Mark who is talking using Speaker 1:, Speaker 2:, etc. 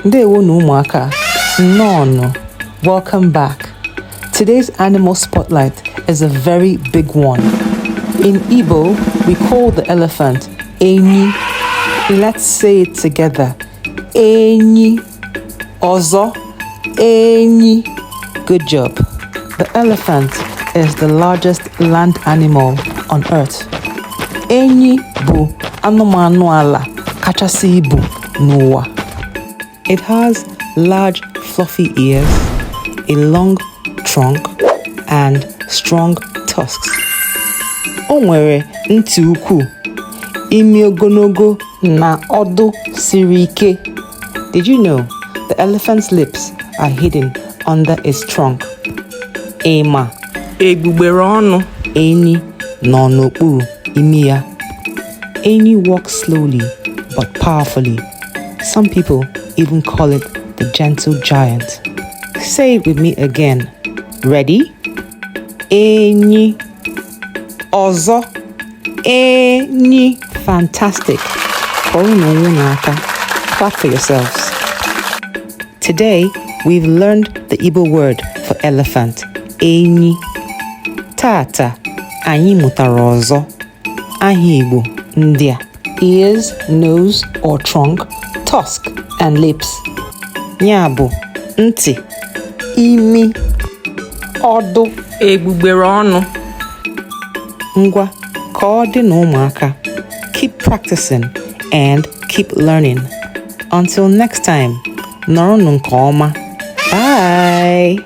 Speaker 1: Ndewonu ụmụaka, nnọọnụ. Welcome back. Today's animal spotlight is a very big one. In Igbo, we call the elephant Enyi. Let's say it together. Enyi. Ọzọ. Enyi. Good job. The elephant is the largest land animal on earth. Enyi bụ anụmanụ ala kachasị ibu n'ụwa. It has large fluffy ears, a long trunk, and strong tusks. O nwere ntị ukwu, imi ogologo na ọdụ siri ike. Did you know the elephant's lips are hidden under its trunk? Ị ma
Speaker 2: egbugbere ọnụ
Speaker 1: enyi nọ n'okpuru imi ya? Enyi walks slowly but powerfully. Some people even call it the gentle giant. Say it with me again. Ready? Enyi. Ọzọ. Enyi. Fantastic. Kụọrọ onwe unu aka. Clap for yourselves. Today, we've learned the Igbo word for elephant, enyi. Tata, anyị mụtara ọzọ aha Igbo ndị a: ears, nose or trunk, tusk and lips. Ya bụ ntị, imi, ọdụ.
Speaker 2: Egbugbere ọnụ.
Speaker 1: Ngwa, ka ọ dị na ụmụaka. Keep practicing and keep learning. Until next time, nọrọnụ nke ọma. Bye!